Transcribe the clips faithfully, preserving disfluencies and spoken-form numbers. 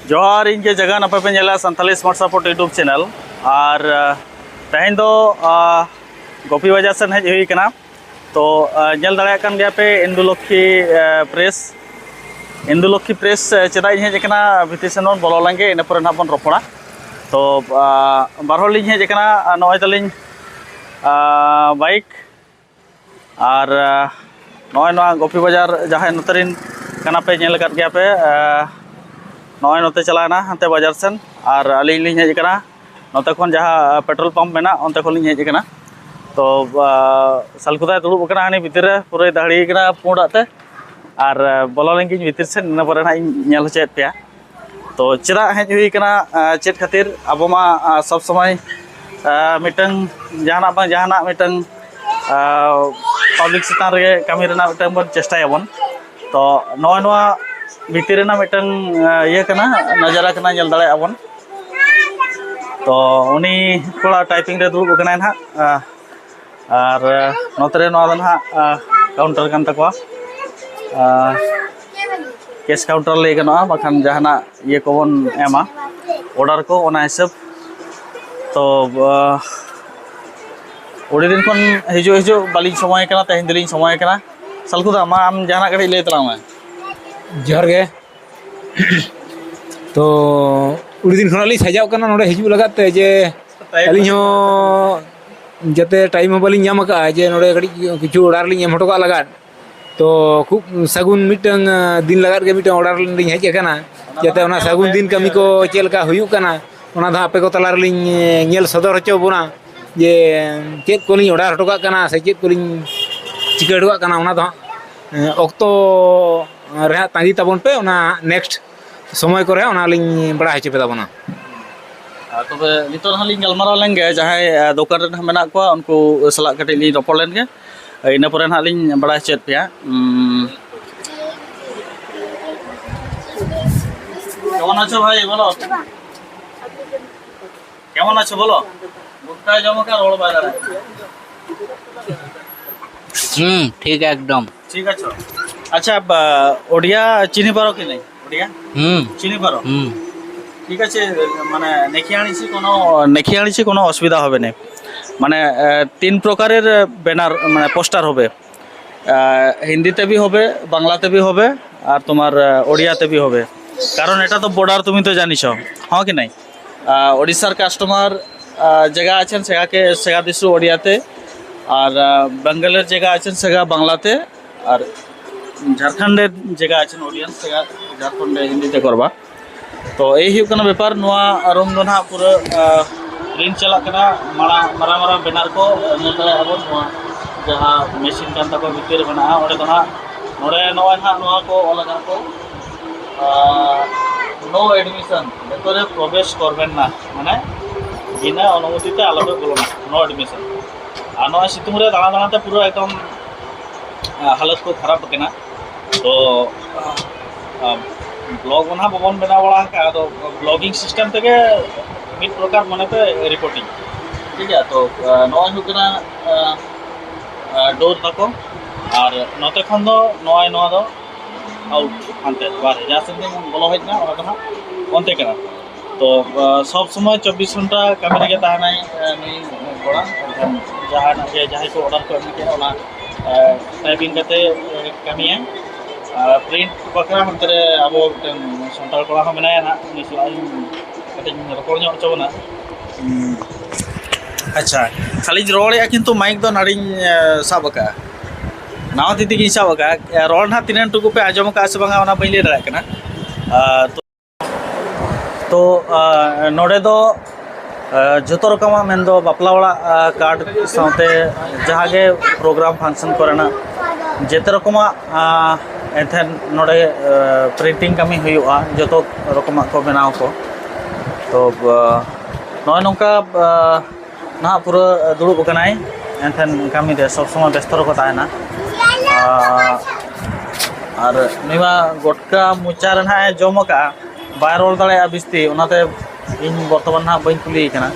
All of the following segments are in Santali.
ᱡᱚᱦᱟᱨ, ᱤᱧ ᱜᱮ ᱡᱟᱜᱟᱱ, ᱟᱯᱮ ᱯᱮ ᱧᱮᱞᱟ Santali Smart Support YouTube channel᱾ ᱟᱨ ᱟᱦ, ᱛᱮᱦᱮᱧ ᱫᱚ ᱟᱦ, ᱜᱳᱯᱤ ᱵᱟᱡᱟᱨ ᱥᱮᱫ ᱦᱮᱡ ᱦᱩᱭ ᱠᱟᱱᱟ᱾ ᱛᱚ ᱟᱦ, ᱧᱮᱞ ᱫᱟᱲᱮᱭᱟᱜ ᱠᱟᱱ ᱜᱮᱭᱟ ᱯᱮ ᱤᱱᱫᱩᱞᱚᱠᱠᱷᱤ ᱟᱦ, ᱯᱨᱮᱥ᱾ ᱤᱱᱫᱩᱞᱚᱠᱠᱷᱤ ᱯᱨᱮᱥ ᱟᱦ, ᱪᱮᱫᱟᱜ ᱤᱧ ᱦᱮᱡ ᱟᱠᱟᱱᱟ, ᱵᱷᱤᱛᱤᱨ ᱥᱮᱱ ᱵᱚᱱ ᱵᱚᱞᱚ ᱞᱮᱱᱜᱮ, ᱤᱱᱟᱹ ᱯᱚᱨᱮ ᱱᱟᱦᱟᱜ ᱵᱚᱱ ᱨᱚᱯᱚᱲᱟ᱾ ᱛᱚ ᱟᱦ, ᱵᱟᱨ ᱦᱚᱲ ᱞᱤᱧ ᱦᱮᱡ ᱟᱠᱟᱱᱟ᱾ ᱟᱨ ᱱᱚᱜᱼᱚᱭ ᱛᱟᱹᱞᱤᱧ ᱟᱦ, ᱵᱟᱭᱤᱠ ᱟᱨ ᱟᱦ, ᱱᱚᱜᱼᱚᱭ ᱱᱚᱣᱟ ᱜᱳᱯᱤ ᱵᱟᱡᱟᱨ ᱡᱟᱦᱟᱸᱭ ᱱᱚᱛᱮ ᱨᱤᱱ ᱠᱟᱱᱟ ᱯᱮ, ᱧᱮᱞ ᱟᱠᱟᱫ ᱜᱮᱭᱟ ᱯᱮ᱾ ᱟᱦ, ᱱᱚᱜᱼᱚᱭ ᱱᱚᱛᱮ ᱪᱟᱞᱟᱣᱮᱱᱟ ᱦᱟᱱᱛᱮ ᱵᱟᱡᱟᱨ ᱥᱮᱱ, ᱟᱨ ᱟᱹᱞᱤᱧ ᱞᱤᱧ ᱦᱮᱡ ᱟᱠᱟᱱᱟ ᱱᱚᱛᱮ ᱠᱷᱚᱱ ᱡᱟᱦᱟᱸ ᱯᱮᱴᱨᱳᱞ ᱯᱟᱢᱯ ᱢᱮᱱᱟᱜ, ᱚᱱᱛᱮ ᱠᱷᱚᱱ ᱞᱤᱧ ᱦᱮᱡ ᱟᱠᱟᱱᱟ᱾ ᱛᱚ ᱟᱦ, ᱥᱟᱞᱠᱩᱫᱟᱭ ᱫᱩᱲᱩᱵ ᱟᱠᱟᱱᱟ ᱦᱟᱹᱱᱤ ᱵᱷᱤᱛᱤᱨ ᱨᱮ, ᱯᱩᱨᱟᱹᱭ ᱫᱟᱲᱦᱤ ᱟᱠᱟᱱᱟ ᱯᱩᱸᱰᱟᱜ ᱛᱮ᱾ ᱟᱨ ᱟᱦ, ᱵᱚᱞᱚ ᱞᱮᱱ ᱜᱤᱧ ᱵᱷᱤᱛᱤᱨ ᱥᱮᱱ, ᱤᱱᱟᱹ ᱯᱚᱨᱮ ᱱᱟᱦᱟᱜ ᱤᱧ ᱧᱮᱞ ᱦᱚᱪᱚᱭᱮᱫ ᱯᱮᱭᱟ᱾ ᱛᱚ ᱪᱮᱫᱟᱜ ᱦᱮᱡ ᱦᱩᱭ ᱠᱟᱱᱟ, ᱟᱦ, ᱪᱮᱫ ᱠᱷᱟᱹᱛᱤᱨ? ᱟᱵᱚ ᱢᱟ ᱟᱦ, ᱥᱚᱵᱽ ᱥᱚᱢᱚᱭ ᱟᱦ, ᱢᱤᱫᱴᱟᱝ ᱡᱟᱦᱟᱱᱟᱜ ᱵᱟᱝ ᱡᱟᱦᱟᱱᱟᱜ ᱢᱤᱫᱴᱟᱝ ᱟᱦ, ᱯᱟᱵᱽᱞᱤᱠ ᱪᱮᱛᱟᱱ ᱨᱮᱜᱮ ᱠᱟᱹᱢᱤ ᱨᱮᱱᱟᱜ ᱢᱤᱫᱴᱟᱝ ᱵᱚᱱ ᱪᱮᱥᱴᱟᱭᱟᱵᱚᱱ᱾ ᱛᱚ ᱱᱚᱜᱼᱚᱭ ᱱᱚᱣᱟ ᱵᱷᱤᱛᱤᱨ ᱨᱮᱱᱟᱜ ᱢᱤᱫᱴᱟᱝ ᱟᱦ, ᱤᱭᱟᱹ ᱠᱟᱱᱟ, ᱱᱟᱡᱟᱨᱟ ᱠᱟᱱᱟ, ᱧᱮᱞ ᱫᱟᱲᱮᱭᱟᱜᱼᱟ ᱵᱚᱱ᱾ ᱛᱚ ᱩᱱᱤ ᱠᱚᱲᱟ ᱴᱟᱭᱯᱤᱝ ᱨᱮ ᱫᱩᱲᱩᱵ ᱟᱠᱟᱱᱟᱭ ᱱᱟᱦᱟᱜ᱾ ᱟᱦ, ᱟᱨ ᱟᱦ, ᱱᱚᱛᱮ ᱨᱮ ᱱᱚᱣᱟ ᱫᱚ ᱱᱟᱦᱟᱜ ᱟᱦ, ᱠᱟᱣᱩᱱᱴᱟᱨ ᱠᱟᱱ ᱛᱟᱠᱚᱣᱟ᱾ ᱟᱦ, ᱠᱮᱥ ᱠᱟᱣᱩᱱᱴᱟᱨ ᱞᱟᱹᱭ ᱜᱟᱱᱚᱜᱼᱟ, ᱵᱟᱠᱷᱟᱱ ᱡᱟᱦᱟᱱᱟᱜ ᱤᱭᱟᱹ ᱠᱚᱵᱚᱱ ᱮᱢᱟ, ᱚᱰᱟᱨ ᱠᱚ, ᱚᱱᱟ ᱦᱤᱥᱟᱹᱵ᱾ ᱛᱚ ᱟᱦ, ᱟᱹᱰᱤ ᱫᱤᱱ ᱠᱷᱚᱱ ᱦᱤᱡᱩᱜ ᱦᱤᱡᱩᱜ ᱵᱟᱹᱞᱤᱧ ᱥᱚᱢᱚᱭ ᱠᱟᱱᱟ, ᱛᱮᱦᱮᱧ ᱫᱚᱞᱤᱧ ᱥᱚᱢᱚᱭ ᱠᱟᱱᱟ᱾ ᱥᱟᱞᱠᱩᱫᱟ, ᱢᱟ ᱟᱢ ᱡᱟᱦᱟᱱᱟᱜ ᱠᱟᱹᱴᱤᱡ ᱞᱟᱹᱭ ᱛᱟᱞᱟᱝ ᱢᱮ᱾ ᱡᱚᱦᱟᱨ ᱜᱮ᱾ ᱛᱚ ᱟᱹᱰᱤ ᱫᱤᱱ ᱠᱷᱚᱱᱟᱜ ᱞᱤᱧ ᱥᱟᱡᱟᱣ ᱠᱟᱱᱟ ᱱᱚᱰᱮ ᱦᱤᱡᱩᱜ ᱞᱟᱜᱟᱫ ᱛᱮ, ᱡᱮ ᱟᱹᱞᱤᱧ ᱦᱚᱸ ᱡᱟᱛᱮ ᱴᱟᱭᱤᱢ ᱦᱚᱸ ᱵᱟᱹᱞᱤᱧ ᱧᱟᱢ ᱟᱠᱟᱫᱼᱟ, ᱡᱮ ᱱᱚᱰᱮ ᱠᱟᱹᱴᱤᱡ ᱠᱤᱪᱷᱩ ᱚᱰᱟᱨ ᱞᱤᱧ ᱮᱢ ᱦᱚᱴᱚ ᱠᱟᱜ ᱞᱟᱜᱟᱫ᱾ ᱛᱚ ᱠᱷᱩᱵ ᱥᱟᱹᱜᱩᱱ ᱢᱤᱫᱴᱟᱝ, ᱟᱸ, ᱫᱤᱱ ᱞᱟᱜᱟᱫ ᱜᱮ ᱢᱤᱫᱴᱟᱝ ᱚᱰᱟᱨ ᱞᱤᱧ ᱦᱮᱡ ᱟᱠᱟᱱᱟ, ᱡᱟᱛᱮ ᱚᱱᱟ ᱥᱟᱹᱜᱩᱱ ᱫᱤᱱ ᱠᱟᱹᱢᱤ ᱠᱚ ᱪᱮᱫ ᱞᱮᱠᱟ ᱦᱩᱭᱩᱜ ᱠᱟᱱᱟ, ᱚᱱᱟ ᱫᱚ ᱟᱯᱮ ᱠᱚ ᱛᱟᱞᱟ ᱨᱮᱞᱤᱧ, ᱮ, ᱧᱮᱞ ᱥᱚᱫᱚᱨ ᱦᱚᱪᱚ ᱵᱚᱱᱟ, ᱡᱮ ᱪᱮᱫ ᱠᱚᱞᱤᱧ ᱚᱰᱟᱨ ᱦᱚᱴᱚ ᱠᱟᱜ ᱠᱟᱱᱟ ᱥᱮ ᱪᱮᱫ ᱠᱚᱞᱤᱧ ᱪᱤᱠᱟᱹ ᱦᱚᱴᱚ ᱠᱟᱜ ᱠᱟᱱᱟ, ᱚᱱᱟ ᱫᱚ ᱦᱟᱸᱜ, ᱮ, ᱚᱠᱛᱚ ᱨᱮ ᱦᱟᱸᱜ ᱛᱟᱺᱜᱤ ᱛᱟᱵᱚᱱ ᱯᱮ, ᱚᱱᱟ ᱱᱮᱠᱥᱴ ᱥᱚᱢᱚᱭ ᱠᱚᱨᱮ ᱚᱱᱟ ᱞᱤᱧ ᱵᱟᱲᱟᱭ ᱦᱚᱪᱚ ᱯᱮ ᱛᱟᱵᱚᱱᱟ᱾ ᱟᱨ ᱛᱚᱵᱮ ᱱᱤᱛᱚᱜ ᱱᱟᱦᱟᱜ ᱞᱤᱧ ᱜᱟᱞᱢᱟᱨᱟᱣ ᱞᱮᱱ ᱜᱮ, ᱡᱟᱦᱟᱸᱭ, ᱟᱨ, ᱫᱚᱠᱟᱱ ᱨᱮ ᱱᱟᱦᱟᱜ ᱢᱮᱱᱟᱜ ᱠᱚᱣᱟ, ᱩᱱᱠᱩ ᱥᱟᱞᱟᱜ ᱠᱟᱹᱴᱤᱡ ᱞᱤᱧ ᱨᱚᱯᱚᱲ ᱞᱮᱱ ᱜᱮ᱾ ᱤᱱᱟᱹ ᱯᱚᱨᱮ ᱱᱟᱦᱟᱜ ᱞᱤᱧ ᱵᱟᱲᱟᱭ ᱦᱚᱪᱚᱭᱮᱫ ᱯᱮᱭᱟ᱾ ᱩᱸ, ᱠᱮᱢᱚᱱ ᱟᱪᱷᱚ ᱵᱷᱟᱭ, ᱵᱚᱞᱚ᱾ ᱠᱮᱢᱚᱱ ᱟᱪᱷᱚ, ᱵᱚᱞᱚ᱾ ᱜᱩᱴᱠᱟ ᱡᱚᱢ ᱟᱠᱟᱫ, ᱨᱚᱲ ᱵᱟᱭ ᱫᱟᱲᱮᱭᱟᱜ ᱠᱟᱱᱟ᱾ ᱦᱩᱸ, ᱴᱷᱤᱠ ᱮᱠᱫᱚᱢ᱾ ᱴᱷᱤᱠ ᱟᱪᱷᱚ᱾ ᱟᱪᱪᱷᱟ, ᱵᱟ, ᱳᱰᱤᱭᱟ ᱪᱤᱱᱦᱤ ᱯᱟᱨᱚ ᱠᱤ ᱱᱟᱹᱧ? ঠিক আছে? হুম। ঠিক আছে, মানে নেখিয়ানিছি কোনো, নেখিয়ানিছি কোনো অসুবিধা হবে না। মানে আহ, তিন প্রকারের ব্যানার, মানে পোস্টার হবে। আহ, হিন্দিতে ভি হবে, বাংলাতে ভি হবে, আর তোমার আহ, ওড়িয়াতে ভি হবে। কারণ এটা তো বর্ডার, তুমি তো জানিছ, হ্যাঁ কি নাই? আহ, ওড়িশার কাস্টমার যেগা আছেন সেগাকে সেগা দিছু ওড়িয়াতে, আর আহ, বেঙ্গলের যেগা আছেন সেগা বাংলাতে, আর ঝাড়খণ্ডের যেগা আছেন অডিয়েন্স সেগা ঝাড়খণ্ডে হিন্দিতে করবা। ᱛᱚ ᱮᱭ ᱦᱩᱭᱩᱜ ᱠᱟᱱᱟ ᱵᱮᱯᱟᱨ᱾ ᱱᱚᱣᱟ ᱨᱩᱢ ᱫᱚ ᱱᱟᱦᱟᱜ ᱯᱩᱨᱟᱹ ᱯᱨᱤᱱᱴ ᱪᱟᱞᱟᱜ ᱠᱟᱱᱟ᱾ ᱢᱟᱲᱟᱝ ᱢᱟᱨᱟᱝ ᱢᱟᱨᱟᱝ ᱵᱮᱱᱟᱨ ᱠᱚ ᱧᱮᱞ ᱫᱟᱲᱮᱭᱟᱜᱼᱟ ᱵᱚᱱ, ᱱᱚᱣᱟ ᱡᱟᱦᱟᱸ ᱢᱮᱥᱤᱱ ᱠᱟᱱ ᱛᱟᱠᱚᱣᱟ ᱵᱷᱤᱛᱤᱨ ᱨᱮ ᱢᱮᱱᱟᱜᱼᱟ, ᱚᱸᱰᱮ ᱫᱚ ᱱᱟᱦᱟᱜ ᱱᱚᱰᱮ ᱱᱚᱜᱼᱚᱭ ᱱᱟᱦᱟᱜ ᱱᱚᱣᱟ ᱠᱚ ᱚᱞ ᱟᱠᱟᱫ ᱠᱚ, ᱱᱳ ᱮᱰᱢᱤᱥᱚᱱ, ᱵᱷᱤᱛᱚᱨᱮ ᱯᱨᱚᱵᱮᱥ ᱠᱚᱨᱵᱮᱱ ᱱᱟ, ᱢᱟᱱᱮ ᱵᱤᱱᱟᱹ ᱚᱱᱩᱢᱚᱛᱤ ᱛᱮ ᱟᱞᱚᱯᱮ ᱵᱚᱞᱚᱱᱟ, ᱱᱳ ᱮᱰᱢᱤᱥᱚᱱ᱾ ᱟᱨ ᱱᱚᱣᱟ ᱥᱤᱛᱩᱝ ᱨᱮ ᱫᱟᱬᱟ ᱫᱟᱬᱟ ᱛᱮ ᱯᱩᱨᱟᱹ ᱮᱠᱫᱚᱢ ᱦᱟᱞᱚᱛ ᱠᱚ ᱠᱷᱟᱨᱟᱯ ᱟᱠᱟᱱᱟ᱾ ᱛᱚ ᱵᱞᱚᱜ ᱫᱚ ᱱᱟᱦᱟᱜ ᱵᱟᱵᱚᱱ ᱵᱮᱱᱟᱣ ᱵᱟᱲᱟ ᱟᱠᱟᱫᱼᱟ, ᱟᱫᱚ ᱵᱞᱚᱜᱤᱝ ᱥᱤᱥᱴᱮᱢ ᱛᱮᱜᱮ ᱢᱤᱫ ᱯᱨᱚᱠᱟᱨ ᱢᱚᱱᱮᱛᱮ ᱨᱤᱯᱳᱨᱴᱤᱝ᱾ ᱴᱷᱤᱠ ᱜᱮᱭᱟ, ᱛᱚ ᱱᱚᱜᱼᱚᱭ ᱦᱩᱭᱩᱜ ᱠᱟᱱᱟ ᱰᱳᱨ ᱛᱟᱠᱚ, ᱟᱨ ᱱᱚᱛᱮ ᱠᱷᱚᱱ ᱫᱚ ᱱᱚᱜᱼᱚᱭ ᱱᱚᱣᱟ ᱫᱚ ᱟᱣᱩᱴ, ᱦᱟᱱᱛᱮ ᱵᱟᱨᱦᱮ ᱡᱟᱦᱟᱸ ᱥᱮᱫ ᱵᱚᱞᱚ ᱦᱮᱡ ᱮᱱᱟ, ᱚᱱᱟ ᱫᱚ ᱱᱟᱦᱟᱜ ᱚᱱᱛᱮ ᱠᱟᱱᱟ᱾ ᱛᱚ ᱥᱚᱵ ᱥᱚᱢᱚᱭ ᱪᱚᱵᱵᱤᱥ ᱜᱷᱚᱱᱴᱟ ᱠᱟᱹᱢᱤ ᱨᱮᱜᱮ ᱛᱟᱦᱮᱱᱟᱭ ᱱᱩᱭ ᱠᱚᱲᱟ᱾ ᱮᱱᱠᱷᱟᱱ ᱡᱟᱦᱟᱱᱟᱜ ᱜᱮ ᱡᱟᱦᱟᱸᱭ ᱠᱚ ᱚᱰᱟᱨ ᱠᱚ ᱮᱢ ᱠᱮᱜᱼᱟ, ᱚᱱᱟ ᱴᱟᱭᱯᱤᱝ ᱠᱟᱛᱮ ᱠᱟᱹᱢᱤᱭᱟᱭ᱾ ᱟᱨ ᱯᱨᱤᱱᱴ ᱵᱟᱠᱷᱨᱟ ᱦᱟᱱᱛᱮ ᱨᱮ ᱟᱵᱚ ᱢᱤᱫᱴᱮᱱ ᱥᱟᱱᱛᱟᱲ ᱠᱚᱲᱟ ᱦᱚᱸ ᱢᱮᱱᱟᱭᱟ ᱱᱟᱦᱟᱜ, ᱩᱱᱤ ᱥᱟᱞᱟᱜ ᱤᱧ ᱠᱟᱹᱴᱤᱡ ᱤᱧ ᱨᱚᱯᱚᱲ ᱧᱚᱜ ᱦᱚᱪᱚ ᱵᱚᱱᱟ᱾ ᱟᱪᱪᱷᱟ, ᱠᱷᱟᱹᱞᱤᱧ ᱨᱚᱲᱮᱫᱼᱟ, ᱠᱤᱱᱛᱩ ᱢᱟᱭᱤᱠ ᱫᱚ ᱱᱟᱹᱲᱤᱧ ᱥᱟᱵ ᱟᱠᱟᱫᱼᱟ, ᱱᱟᱣᱟ ᱛᱤ ᱛᱮᱜᱮᱧ ᱥᱟᱵ ᱟᱠᱟᱫᱼᱟ᱾ ᱨᱚᱲ ᱱᱟᱦᱟᱜ ᱛᱤᱱᱟᱹᱜ ᱴᱩᱠᱩ ᱯᱮ ᱟᱸᱡᱚᱢ ᱟᱠᱟᱫᱼᱟ ᱥᱮ ᱵᱟᱝᱟ, ᱚᱱᱟ ᱵᱟᱹᱧ ᱞᱟᱹᱭ ᱫᱟᱲᱮᱭᱟᱜ ᱠᱟᱱᱟ᱾ ᱟᱨ ᱛᱚ, ᱛᱚ, ᱱᱚᱰᱮ ᱫᱚ ᱡᱚᱛᱚ ᱨᱚᱠᱚᱢᱟᱜ, ᱢᱮᱱᱫᱚ ᱵᱟᱯᱞᱟ ᱚᱲᱟᱜ ᱠᱟᱨᱰ ᱥᱟᱶᱛᱮ ᱡᱟᱦᱟᱸ ᱜᱮ ᱯᱨᱳᱜᱨᱟᱢ ᱯᱷᱟᱱᱥᱮᱱ ᱠᱚᱨᱮᱱᱟᱜ ᱡᱚᱛᱚ ᱨᱚᱠᱚᱢᱟᱜ ᱮᱱᱛᱮᱫ ᱱᱚᱰᱮ ᱯᱨᱤᱱᱴᱤᱝ ᱠᱟᱹᱢᱤ ᱦᱩᱭᱩᱜᱼᱟ, ᱡᱚᱛᱚ ᱨᱚᱠᱚᱢᱟᱜ ᱠᱚ ᱵᱮᱱᱟᱣ ᱠᱚ᱾ ᱛᱚ ᱱᱚᱜᱼᱚᱭ ᱱᱚᱝᱠᱟ ᱱᱟᱦᱟᱜ ᱯᱩᱨᱟᱹ ᱫᱩᱲᱩᱵ ᱟᱠᱟᱱᱟᱭ, ᱮᱱᱠᱷᱟᱱ ᱠᱟᱹᱢᱤ ᱨᱮ ᱥᱚᱵᱽ ᱥᱚᱢᱚᱭ ᱵᱮᱥᱛᱚ ᱨᱮᱠᱚ ᱛᱟᱦᱮᱱᱟ᱾ ᱟᱨ ᱱᱩᱭ ᱢᱟ ᱜᱚᱴᱠᱟ ᱢᱚᱪᱟ ᱨᱮ ᱱᱟᱦᱟᱜ ᱮ ᱡᱚᱢ ᱟᱠᱟᱫᱼᱟ, ᱵᱟᱭ ᱨᱚᱲ ᱫᱟᱲᱮᱭᱟᱜᱼᱟ ᱵᱤᱥᱛᱤ, ᱚᱱᱟᱛᱮ ᱤᱧ ᱵᱚᱨᱛᱚᱢᱟᱱ ᱱᱟᱦᱟᱜ ᱵᱟᱹᱧ ᱠᱩᱞᱤᱭᱮ ᱠᱟᱱᱟ᱾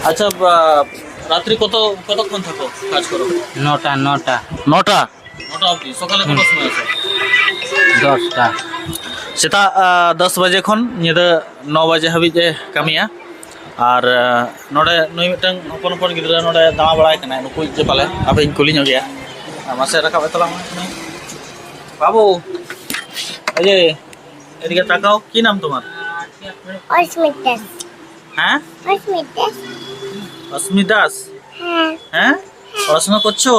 ᱟᱪᱪᱷᱟ, ᱨᱟᱛᱨᱤ ᱠᱚᱛᱚ ᱠᱚᱛᱚᱠᱷᱚᱱ ᱛᱷᱟᱠᱚ ᱠᱟᱡᱽ ᱠᱚᱨᱚ? ᱱᱚᱴᱟ, ᱱᱚᱴᱟ᱾ ᱱᱚᱴᱟ? ᱢᱚᱴᱟᱢᱩᱴᱤ ᱥᱚᱠᱟᱞᱮ ᱠᱚᱴᱟ ᱥᱚᱢᱚᱭ ᱟᱥᱮ? ᱫᱚᱥᱴᱟ᱾ ᱥᱮᱛᱟᱜ ᱫᱚᱥ ᱵᱟᱡᱮ ᱠᱷᱚᱱ ᱧᱤᱫᱟᱹ ᱱᱚ ᱵᱟᱡᱮ ᱦᱟᱹᱵᱤᱡ ᱮ ᱠᱟᱹᱢᱤᱭᱟ᱾ ᱟᱨ ᱱᱚᱰᱮ ᱱᱩᱭ ᱢᱤᱫᱴᱟᱝ ᱦᱚᱯᱚᱱ ᱦᱚᱯᱚᱱ ᱜᱤᱫᱽᱨᱟᱹ ᱱᱚᱰᱮ ᱫᱟᱬᱟ ᱵᱟᱲᱟᱭ ᱠᱟᱱᱟᱭ, ᱱᱩᱠᱩ ᱡᱮ ᱯᱟᱞᱮ ᱟᱯᱮᱧ ᱠᱩᱞᱤ ᱧᱚᱜᱮᱭᱟ᱾ ᱢᱟᱥᱮ ᱨᱟᱠᱟᱵ ᱮ ᱛᱟᱞᱟᱝ ᱢᱮ᱾ ᱵᱟᱹᱵᱩ, ᱮᱭ ᱡᱮ, ᱮᱫᱤᱠᱮ তাকাও, কি নাম তোমার? অস্মিতা। হ্যাঁ? অস্মিতা। অস্মি দাস। হ্যাঁ। হ্যাঁ? পড়াশোনা করছো?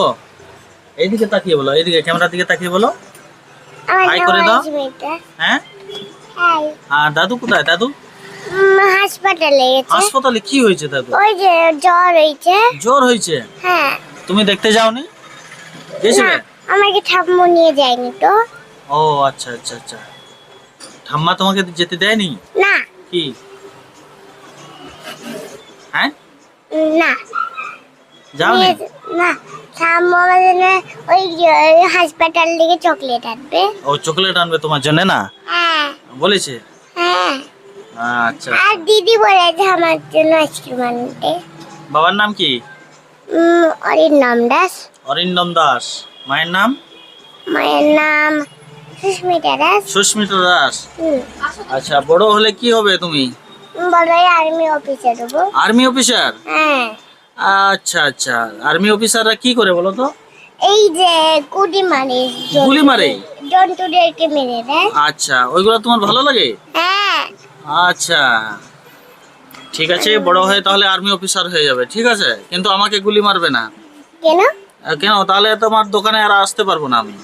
এইদিকে তাকিয়ে বলো, এইদিকে, ক্যামেরার দিকে তাকিয়ে বলো। আমার হাই নাম করে দাও। অস্মিতা। হ্যাঁ? হাই। আর দাদু কোথায়, দাদু? উম, হাসপাতালে গেছে। হাসপাতালে কি হয়েছে দাদু? ওই যে জ্বর হয়েছে। জ্বর হয়েছে? হ্যাঁ। তুমি দেখতে যাওনি? গেছিলে? না, আমাকে ঠাম্মু নিয়ে যায়নি তো। ও আচ্ছা, আচ্ছা, আচ্ছা। ঠাম্মা তোমাকে যেতে দেয়নি? না। কি? হ্যাঁ? না। যাওনি? নিয়ে, না, ঠাম্মু আমার জন্য ওই যে, ওই হাসপাতাল থেকে চকলেট আনবে। ও, চকলেট আনবে তোমার জন্য না? হ্যাঁ। বলেছে? হ্যাঁ। আচ্ছা। আর দিদি বলেছে আমার জন্য আইসক্রিম আনতে। বাবার নাম কি? উম, অরিন্দম দাস। অরিন্দম দাস। মায়ের নাম? মায়ের নাম সুস্মিতা দাস। সুস্মিতা দাস। হুম। আচ্ছা, বড় হলে কি হবে তুমি? বড় হয়ে আর্মি অফিসার হবো। Army officer? হ্যাঁ। আচ্ছা, আচ্ছা। আর্মি অফিসাররা কি করে বলো তো? এই যে গুলি মারে, গুলি মারে? জন্তুদেরকে মেরে দেয়। আচ্ছা, ওইগুলো তোমার ভালো লাগে? হ্যাঁ। আচ্ছা, ঠিক আছে, বড় হয়ে তাহলে আর্মি অফিসার হয়ে যাবে, ঠিক আছে? কিন্তু আমাকে গুলি মারবে না। কেন? আহ, কেন? তাহলে তোমার দোকানে আর আসতে পারবো না আমি।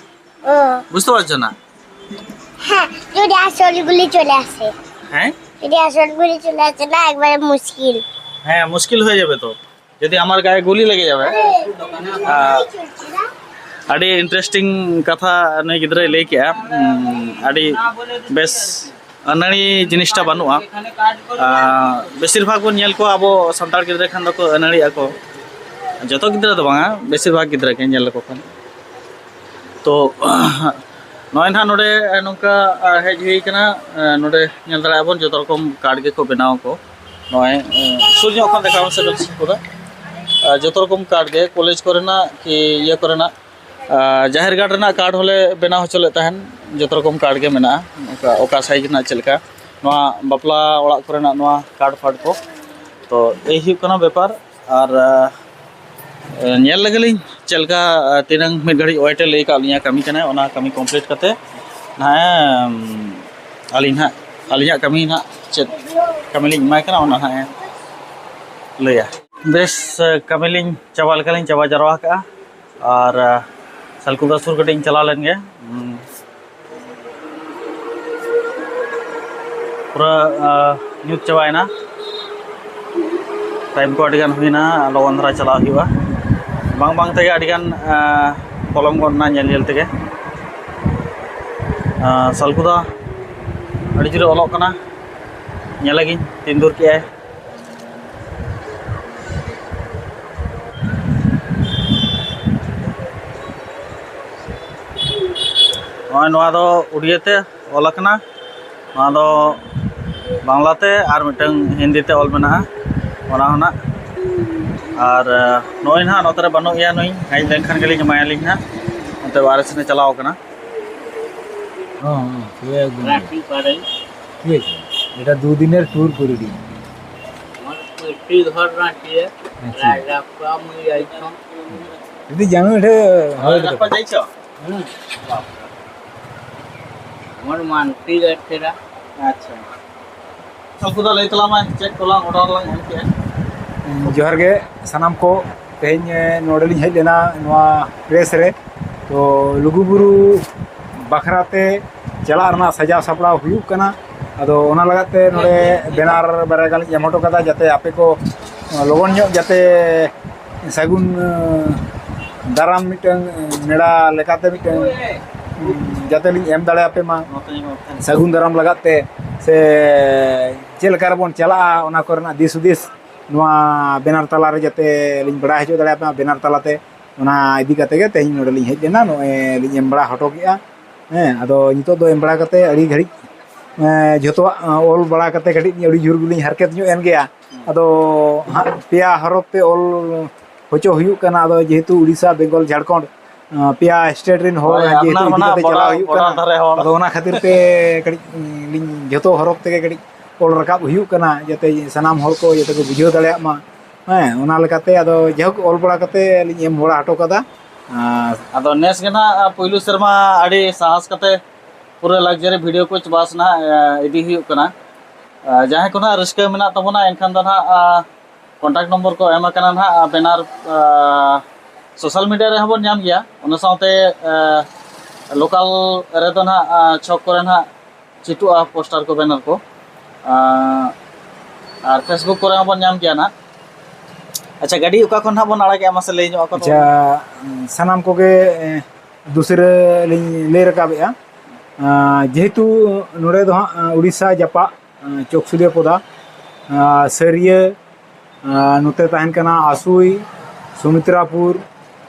ও। বুঝতে পারছো না? হ্যাঁ, যদি আসল গুলি চলে আসে। হ্যাঁ? যদি আসল গুলি চলে আসে না, একবারে মুশকিল। হ্যাঁ, মুশকিল হয়ে যাবে তো, যদি আমার গায়ে গুলি লেগে যাবে। আহ, ᱟᱹᱰᱤ ᱤᱱᱴᱟᱨᱮᱥᱴᱤᱝ ᱠᱟᱛᱷᱟ ᱱᱩᱭ ᱜᱤᱫᱽᱨᱟᱹᱭ ᱞᱟᱹᱭ ᱠᱮᱜᱼᱟ᱾ ᱩᱸ, ᱟᱹᱰᱤ ᱵᱮᱥ ᱟᱹᱱᱟᱹᱲᱤ ᱡᱤᱱᱤᱥᱴᱟ ᱵᱟᱹᱱᱩᱜᱼᱟ᱾ ᱟᱨ ᱵᱮᱥᱤᱨ ᱵᱷᱟᱜᱽ ᱵᱚᱱ ᱧᱮᱞ ᱠᱚᱣᱟ ᱟᱵᱚ ᱥᱟᱱᱛᱟᱲ ᱜᱤᱫᱽᱨᱟᱹ ᱠᱷᱟᱱ ᱫᱚᱠᱚ ᱟᱹᱱᱟᱹᱲᱤᱜ ᱟᱠᱚ, ᱡᱚᱛᱚ ᱜᱤᱫᱽᱨᱟᱹ ᱫᱚ ᱵᱟᱝᱟ, ᱵᱮᱥᱤᱨ ᱵᱷᱟᱜᱽ ᱜᱤᱫᱽᱨᱟᱹ ᱜᱮ ᱧᱮᱞ ᱞᱮᱠᱚ ᱠᱷᱟᱱ᱾ ᱛᱚ ᱱᱚᱜᱼᱚᱭ ᱱᱟᱦᱟᱜ ᱱᱚᱰᱮ ᱱᱚᱝᱠᱟ ᱦᱮᱡ ᱦᱩᱭ ᱠᱟᱱᱟ, ᱱᱚᱰᱮ ᱧᱮᱞ ᱫᱟᱲᱮᱭᱟᱜᱼᱟ ᱵᱚᱱ ᱡᱚᱛᱚ ᱨᱚᱠᱚᱢ ᱠᱟᱨᱰ ᱜᱮᱠᱚ ᱵᱮᱱᱟᱣ ᱟᱠᱚ᱾ ᱱᱚᱜᱼᱚᱭ ᱥᱩᱨ ᱧᱚᱜ ᱠᱷᱚᱱ ᱫᱮᱠᱷᱟᱣ ᱢᱮᱥᱮ ᱵᱮᱱ ᱥᱩᱨ ᱠᱚᱨᱮ᱾ ᱡᱚᱛᱚ ᱨᱚᱠᱚᱢ ᱠᱟᱨᱰ ᱜᱮ, ᱠᱚᱞᱮᱡᱽ ᱠᱚᱨᱮᱱᱟᱜ ᱠᱤ ᱤᱭᱟᱹ ᱠᱚᱨᱮᱱᱟᱜ, ᱟᱨ ᱡᱟᱦᱮᱨ ᱜᱟᱲ ᱨᱮᱱᱟᱜ ᱠᱟᱨᱰ ᱦᱚᱸᱞᱮ ᱵᱮᱱᱟᱣ ᱦᱚᱪᱚ ᱞᱮᱫ ᱛᱟᱦᱮᱱ᱾ ᱡᱚᱛᱚ ᱨᱚᱠᱚᱢ ᱠᱟᱨᱰ ᱜᱮ ᱢᱮᱱᱟᱜᱼᱟ, ᱚᱠᱟ ᱚᱠᱟ ᱥᱟᱭᱤᱡᱽ ᱨᱮᱱᱟᱜ ᱪᱮᱫ ᱞᱮᱠᱟ, ᱱᱚᱣᱟ ᱵᱟᱯᱞᱟ ᱚᱲᱟᱜ ᱠᱚᱨᱮᱱᱟᱜ ᱱᱚᱣᱟ ᱠᱟᱨᱰ ᱯᱷᱟᱨᱰ ᱠᱚ᱾ ᱛᱚ ᱮᱭ ᱦᱩᱭᱩᱜ ᱠᱟᱱᱟ ᱵᱮᱯᱟᱨ᱾ ᱟᱨ ᱧᱮᱞ ᱞᱮᱜᱮ ᱞᱤᱧ ᱪᱮᱫ ᱞᱮᱠᱟ᱾ ᱛᱤᱱᱟᱹᱝ ᱢᱤᱫ ᱜᱷᱟᱹᱲᱤᱡ ᱳᱭᱮᱴ ᱮ ᱞᱟᱹᱭ ᱟᱠᱟᱫ ᱞᱤᱧᱟ ᱠᱟᱹᱢᱤ ᱠᱟᱱᱟᱭ, ᱚᱱᱟ ᱠᱟᱹᱢᱤ ᱠᱚᱢᱯᱞᱤᱴ ᱠᱟᱛᱮ ᱱᱟᱦᱟᱜ ᱟᱹᱞᱤᱧ ᱦᱟᱸᱜ ᱟᱹᱞᱤᱧᱟᱜ ᱠᱟᱹᱢᱤ ᱱᱟᱦᱟᱜ ᱪᱮᱫ ᱠᱟᱹᱢᱤ ᱞᱤᱧ ᱮᱢᱟᱭ ᱠᱟᱱᱟ, ᱚᱱᱟ ᱱᱟᱦᱟᱜ ᱮ ᱞᱟᱹᱭᱟ᱾ ᱵᱮᱥ, ᱠᱟᱹᱢᱤ ᱞᱤᱧ ᱪᱟᱵᱟ ᱞᱮᱠᱟ ᱞᱤᱧ ᱪᱟᱵᱟ ᱡᱟᱨᱣᱟ ᱟᱠᱟᱜᱼᱟ᱾ ᱟᱨ ᱥᱟᱞᱠᱩᱫᱟ ᱥᱩᱨ ᱠᱟᱹᱴᱤᱡ ᱤᱧ ᱪᱟᱞᱟᱣ ᱞᱮᱱ ᱜᱮ᱾ ᱯᱩᱨᱟᱹ ᱧᱩᱛ ᱪᱟᱵᱟᱭᱮᱱᱟ᱾ ᱴᱟᱭᱤᱢ ᱠᱚ ᱟᱹᱰᱤᱜᱟᱱ ᱦᱩᱭᱱᱟ, ᱞᱚᱜᱚᱱ ᱫᱷᱟᱨᱟ ᱪᱟᱞᱟᱣ ᱦᱩᱭᱩᱜᱼᱟ᱾ ᱵᱟᱝ ᱵᱟᱝ ᱛᱮᱜᱮ ᱟᱹᱰᱤᱜᱟᱱ ᱯᱚᱞᱚᱢ ᱜᱚᱫ ᱮᱱᱟ ᱧᱮᱞ ᱧᱮᱞ ᱛᱮᱜᱮ᱾ ᱥᱟᱞᱠᱩᱫᱟ ᱟᱹᱰᱤ ᱡᱳᱨᱮ ᱚᱞᱚᱜ ᱠᱟᱱᱟ, ᱧᱮᱞᱮᱜᱤᱧ ᱛᱤᱱ ᱫᱩᱨ ᱠᱮᱜᱼᱟᱭ᱾ ᱱᱚᱜᱼᱚᱭ ᱱᱚᱣᱟ ᱫᱚ ᱩᱲᱤᱭᱟᱹ ᱛᱮ ᱚᱞ ᱟᱠᱟᱱᱟ, ᱱᱚᱣᱟ ᱫᱚ ᱵᱟᱝᱞᱟ ᱛᱮ ᱟᱨ ᱢᱤᱫᱴᱟᱝ ᱦᱤᱱᱫᱤ ᱛᱮ ᱚᱞ ᱢᱮᱱᱟᱜᱼᱟ, ᱚᱱᱟ ᱦᱚᱸ ᱱᱟᱜ᱾ ᱟᱨ ᱱᱚᱜᱼᱚᱭ ᱱᱟᱦᱟᱜ ᱱᱚᱛᱮ ᱨᱮ ᱵᱟᱹᱱᱩᱜ ᱮᱭᱟ, ᱱᱩᱭ ᱦᱮᱡ ᱞᱮᱱᱠᱷᱟᱱ ᱜᱮᱞᱤᱧ ᱮᱢᱟᱭᱟᱞᱤᱧ ᱱᱟᱦᱟᱜ᱾ ᱱᱚᱛᱮ ᱵᱟᱨᱦᱮ ᱥᱮᱱᱮ ᱪᱟᱞᱟᱣ ᱠᱟᱱᱟ᱾ ᱦᱚᱸ, ᱦᱚᱸ, ᱯᱩᱨᱟᱹ ᱮᱠᱫᱚᱢ᱾ ঠিক আছে। এটা দুদিনের ট্যুর করে দিন। আমার একটু ঘর রাঁচিয়ে আচ্ছা। রাজা কম হয়ে যাইতাম। যদি জানো এটা হয় রাজা কথা। কম যাইছ? হুম। আমার মানসিক আছে না। আচ্ছা। ᱥᱟᱞᱠᱩᱫᱟ ᱞᱟᱹᱭ ᱛᱟᱞᱟᱝ ᱢᱮ, ᱪᱮᱫ ᱠᱚᱞᱟᱝ ᱚᱰᱟᱨ ᱞᱟᱝ ᱮᱢ ᱠᱮᱜᱼᱟ? ᱡᱚᱦᱟᱨ ᱜᱮ ᱥᱟᱱᱟᱢ ᱠᱚ᱾ ᱛᱮᱦᱮᱧ, ᱮ, ᱱᱚᱰᱮ ᱞᱤᱧ ᱦᱮᱡ ᱞᱮᱱᱟ ᱱᱚᱣᱟ ᱯᱨᱮᱥ ᱨᱮ᱾ ᱛᱚ ᱞᱩᱜᱩᱵᱩᱨᱩ ᱵᱟᱠᱷᱨᱟ ᱛᱮ ᱪᱟᱞᱟᱜ ᱨᱮᱱᱟᱜ ᱥᱟᱡᱟᱣ ᱥᱟᱯᱲᱟᱣ ᱦᱩᱭᱩᱜ ᱠᱟᱱᱟ᱾ ᱟᱫᱚ ᱚᱱᱟ ᱞᱟᱜᱟᱫ ᱛᱮ ᱱᱚᱰᱮ ᱵᱮᱱᱟᱨ ᱵᱟᱨᱭᱟ ᱜᱟᱱ ᱞᱤᱧ ᱮᱢ ᱦᱚᱴᱚ ᱠᱟᱫᱟ, ᱡᱟᱛᱮ ᱟᱯᱮ ᱠᱚ ᱞᱚᱜᱚᱱ ᱧᱚᱜ ᱡᱟᱛᱮ ᱥᱟᱹᱜᱩᱱ, ᱮ, ᱫᱟᱨᱟᱢ ᱢᱤᱫᱴᱟᱝ ᱱᱮᱰᱟ ᱞᱮᱠᱟᱛᱮ ᱢᱤᱫᱴᱟᱝ, ᱩᱸ, ᱡᱟᱛᱮ ᱞᱤᱧ ᱮᱢ ᱫᱟᱲᱮᱭᱟᱯᱮ ᱢᱟ ᱥᱟᱹᱜᱩᱱ ᱫᱟᱨᱟᱢ ᱞᱟᱜᱟᱫ ᱛᱮ, ᱥᱮ ᱪᱮᱫ ᱞᱮᱠᱟ ᱨᱮᱵᱚᱱ ᱪᱟᱞᱟᱜᱼᱟ, ᱚᱱᱟ ᱠᱚᱨᱮᱱᱟᱜ ᱫᱤᱥ ᱦᱩᱫᱤᱥ ᱱᱚᱣᱟ ᱵᱮᱱᱟᱨ ᱛᱟᱞᱟᱨᱮ ᱡᱟᱛᱮ ᱞᱤᱧ ᱵᱟᱲᱟᱭ ᱦᱚᱪᱚ ᱫᱟᱲᱮᱭᱟᱯᱮ ᱢᱟ, ᱵᱮᱱᱟᱨ ᱛᱟᱞᱟᱛᱮ᱾ ᱚᱱᱟ ᱤᱫᱤ ᱠᱟᱛᱮ ᱜᱮ ᱛᱮᱦᱮᱧ ᱱᱚᱰᱮ ᱞᱤᱧ ᱦᱮᱡ ᱞᱮᱱᱟ, ᱱᱚᱜᱼᱚᱭ ᱞᱤᱧ ᱮᱢ ᱵᱟᱲᱟ ᱦᱚᱴᱚ ᱠᱮᱜᱼᱟ᱾ ᱦᱮᱸ, ᱟᱫᱚ ᱱᱤᱛᱚᱜ ᱫᱚ ᱮᱢ ᱵᱟᱲᱟ ᱠᱟᱛᱮ ᱟᱹᱰᱤ ᱜᱷᱟᱹᱲᱤᱡ, ᱮᱸ, ᱡᱷᱚᱛᱚᱣᱟᱜ, ᱮᱸ, ᱚᱞ ᱵᱟᱲᱟ ᱠᱟᱛᱮ ᱠᱟᱹᱴᱤᱡ ᱟᱹᱰᱤ ᱡᱳᱨ ᱜᱮᱞᱤᱧ ᱦᱟᱨᱠᱮᱛ ᱧᱚᱜ ᱮᱱ ᱜᱮᱭᱟ᱾ ᱟᱫᱚ ᱦᱟᱸᱜ ᱯᱮᱭᱟ ᱦᱚᱨᱚᱯ ᱛᱮ ᱚᱞ ᱦᱚᱪᱚ ᱦᱩᱭᱩᱜ ᱠᱟᱱᱟ᱾ ᱟᱫᱚ ᱡᱮᱦᱮᱛᱩ ᱩᱲᱤᱥᱥᱟ, ᱵᱮᱝᱜᱚᱞ, ᱡᱷᱟᱲᱠᱷᱚᱸᱰ, ᱟᱸ, ᱯᱮᱭᱟ ᱥᱴᱮᱴ ᱨᱮᱱ ᱦᱚᱲ ᱦᱳᱭ, ᱡᱮᱦᱮᱛᱩ ᱟᱯᱱᱟᱨ ᱤᱫᱤ ᱢᱟ ᱱᱟᱦᱟᱜ ᱠᱟᱛᱮ ᱪᱟᱞᱟᱣ border, ᱦᱩᱭᱩᱜ border ᱠᱟᱱᱟ᱾ ᱫᱷᱟᱨᱮ ᱦᱚᱲ᱾ ᱟᱫᱚ ᱚᱱᱟ ᱠᱷᱟᱹᱛᱤᱨ ᱛᱮ ᱠᱟᱹᱴᱤᱡ, ᱩᱸ, ᱞᱤᱧ ᱡᱷᱚᱛᱚ ᱦᱚᱨᱚᱯ ᱛᱮᱜᱮ ᱠᱟᱹᱴᱤᱡ ᱚᱞ ᱨᱟᱠᱟᱵ ᱦᱩᱭᱩᱜ ᱠᱟᱱᱟ, ᱡᱟᱛᱮ ᱥᱟᱱᱟᱢ ᱦᱚᱲ ᱠᱚ ᱡᱟᱛᱮ ᱠᱚ ᱵᱩᱡᱷᱟᱹᱣ ᱫᱟᱲᱮᱭᱟᱜ ᱢᱟ᱾ ᱦᱮᱸ, ᱚᱱᱟ ᱞᱮᱠᱟᱛᱮ ᱟᱫᱚ ᱡᱟᱭᱦᱳᱠ ᱚᱞ ᱵᱟᱲᱟ ᱠᱟᱛᱮ ᱞᱤᱧ ᱮᱢ ᱵᱟᱲᱟ ᱦᱚᱴᱚ ᱠᱟᱫᱟ᱾ ᱟᱨ ᱟᱫᱚ ᱱᱮᱥ ᱜᱮ ᱱᱟᱦᱟᱜ ᱯᱩᱭᱞᱩ ᱥᱮᱨᱢᱟ ᱟᱹᱰᱤ ᱥᱟᱦᱟᱥ ᱠᱟᱛᱮ ᱯᱩᱨᱟᱹ luxury video ᱠᱚ ᱪᱟᱥ ᱱᱟᱦᱟᱜ, ᱮ, ᱤᱫᱤ ᱦᱩᱭᱩᱜ ᱠᱟᱱᱟ᱾ ᱮ, ᱡᱟᱦᱟᱸᱭ ᱠᱚ ᱱᱟᱦᱟᱜ ᱨᱟᱹᱥᱠᱟᱹ ᱢᱮᱱᱟᱜ ᱛᱟᱵᱚᱱᱟ, ᱮᱱᱠᱷᱟᱱ ᱫᱚ ᱱᱟᱦᱟᱜ, ᱟ, contact number ᱠᱚ ᱮᱢ ᱟᱠᱟᱱᱟ ᱱᱟᱦᱟᱜ, ᱟ, banner, ᱟ, social media ᱨᱮᱦᱚᱸ ᱵᱚᱱ ᱧᱟᱢ ᱜᱮᱭᱟ᱾ ᱚᱱᱟ ᱥᱟᱶᱛᱮ, ᱟ, local ᱨᱮᱫᱚ ᱱᱟᱦᱟᱜ, ᱟ, ᱪᱷᱚᱠ ᱠᱚᱨᱮ ᱱᱟᱦᱟᱜ ᱪᱤᱴᱩᱜᱼᱟ poster ᱠᱚ, banner ᱠᱚ᱾ ᱟ, ᱟᱨ Facebook ᱠᱚᱨᱮ ᱦᱚᱸᱵᱚᱱ ᱧᱟᱢ ᱜᱮᱭᱟ ᱱᱟᱦᱟᱜ᱾ ᱟᱪᱪᱷᱟ, ᱜᱟᱹᱰᱤ ᱚᱠᱟ ᱠᱷᱚᱱ ᱱᱟᱦᱟᱜ ᱵᱚᱱ ᱟᱲᱟᱜᱮᱜᱼᱟ, ᱢᱟᱥᱮ ᱞᱟᱹᱭ ᱧᱚᱜ ᱟᱠᱚ ᱛᱟᱵᱚᱱ ᱢᱮ᱾ ᱟᱪᱪᱷᱟ, ᱥᱟᱱᱟᱢ ᱠᱚᱜᱮ, ᱮ, ᱫᱩᱥᱨᱟᱹ ᱞᱤᱧ ᱞᱟᱹᱭ ᱨᱟᱠᱟᱵᱮᱜᱼᱟ᱾ ᱟ, ᱡᱮᱦᱮᱛᱩ ᱱᱚᱰᱮ ᱫᱚ ᱦᱟᱸᱜ, ᱟ, ᱩᱲᱤᱥᱥᱟ ᱡᱟᱯᱟᱜ, ᱟ, ᱪᱚᱠᱥᱩᱞᱤᱭᱟᱹ ᱯᱚᱫᱟ, ᱟ, ᱥᱟᱹᱨᱤᱭᱟᱹ, ᱟ, ᱱᱚᱛᱮ ᱛᱟᱦᱮᱱ ᱠᱟᱱᱟ ᱟᱥᱩᱭ, ᱥᱩᱢᱤᱛᱨᱟᱯᱩᱨ,